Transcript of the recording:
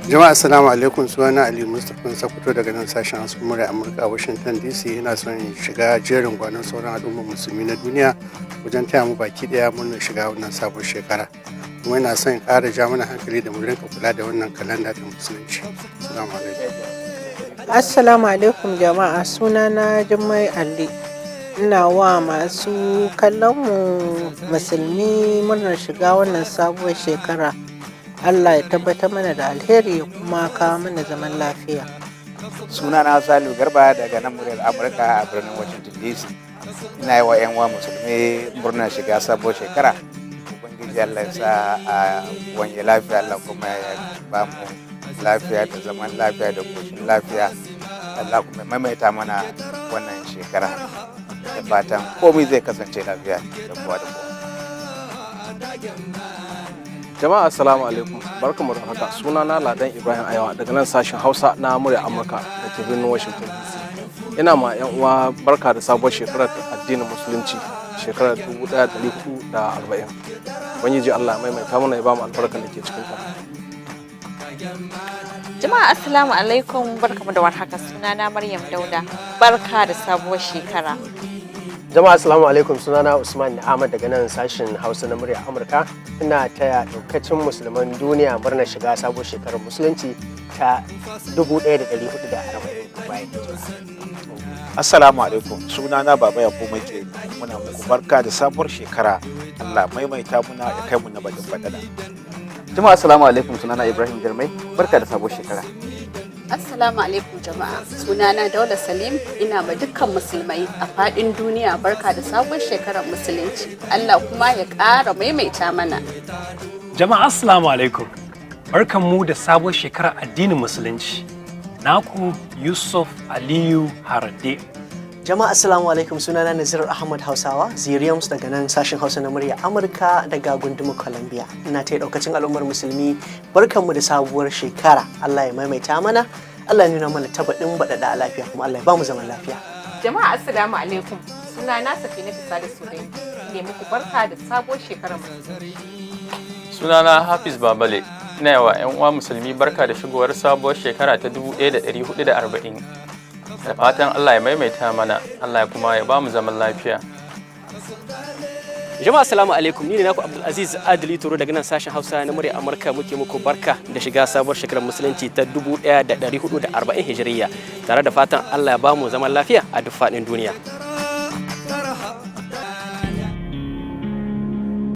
Jama'a, assalamu alaikum. Sunana Ali Mustapha Sakkwato daga nan sashen Hausa Murya Amurka a Washington DC. Ina son shiga jerin gwanon sauran al'ummar musulmi na duniya wajen taya mu baki daya murnar shiga wannan sabon shekara, kuma ina son ƙara ja mana hankali da mu rinka kula da wannan kalanda ta musulunci. Assalamu alaikum. Assalamu alaikum jama'a, sunana Jummai Ali. Ina wa masu kallon mu musulmi murnar shiga wannan sabuwar shekara. Allah ya tabbatar mana da alheri ya kuma kawo mana zaman lafiya. Sunana Salihu Garba daga nan Muryar Amurka a birnin Washington DC. Ina yi wa 'yan uwa musulmi murnar shiga sabuwar shekara. Ubangiji Allah ya sa a wanye lafiya, Allah kuma ya ba mu lafiya da zaman lafiya da koshin lafiya. Allah kuma ya maimaita mana wannan shekara. Da fatan komai zai kasance lafiya da kowa da kowa. Jama'a, assalamu alaikum, barkamu da haka. Sunana Ladan Ibrahim Ayawa daga nan sashen Hausa na Murya Amurka da ke birnin Washington DC. Ina ma yan uwa barka da sabuwar shekarar addinin musulunci, shekarar 1440. Ubangiji Allah maimaita mana, ya ba mu albarkar da ke cikin ta. Jama'a, assalamu alaikum, barkamu da warhaka. Sunana Maryam Dauda. Barka da sabuwar shekara. Jama'a, assalamu alaikum. Sunana Usman Ahmad daga nan sashen Hausa na Murya Amurka. Ina taya daukacin musulman duniya murnar shiga sabuwar shekarar musulunci ta 1440 bayan hijira. Assalamu alaikum, sunana Baba Yakubu Makeri. Muna muku barka da sabuwar shekara. Allah maimaita muna, ya kai mu na baɗin baɗaɗa. Jama'a, assalamu alaikum. Sunana Ibrahim Jarmai, barka da sabuwar shekara. Assalamu alaikum jama'a. Sunana Daula Salim. Ina ma dukkan musulmai a fadin duniya barka da sabuwar shekarar musulunci. Allah kuma ya ƙara maimaita mana. Jama'a, assalamu alaikum. Barkanmu da sabuwar shekarar addinin musulunci. Naku Yusuf Aliyu Harande. Jama'a, assalamu alaikum. Sunana Nazir Ahmad Hausawa Ziriyams daga nan sashen Hausa na Murya Amurka daga gundumar Columbia. Ina taya daukacin al'ummar musulmi barkanmu da sabuwar shekara. Allah ya maimaita mana, Allah ya nuna mana ta baɗin baɗaɗa a lafiya, kuma Allah ya bamu zaman lafiya. Jama'a, assalamu alaikum. Sunana Safina Sada Sudai. Ne muku barka da sabuwar shekarar musulunci. Sunana Hafiz Babale. Ina yi wa 'yan uwa musulmi barka da shigowar sabuwar shekara ta 1440. Da fatan Allah ya maimaita mana, Allah ya kuma ya ba mu zaman lafiya. Jama'a, assalamu alaikum. Ni ne naku Abdulaziz Adili Toro daga nan sashen Hausa na Murya Amurka. Muke muku barka da shiga sabuwar shekarar musulunci ta 1440 Hijiriya, tare da fatan Allah ya bamu zaman lafiya a duk faɗin duniya.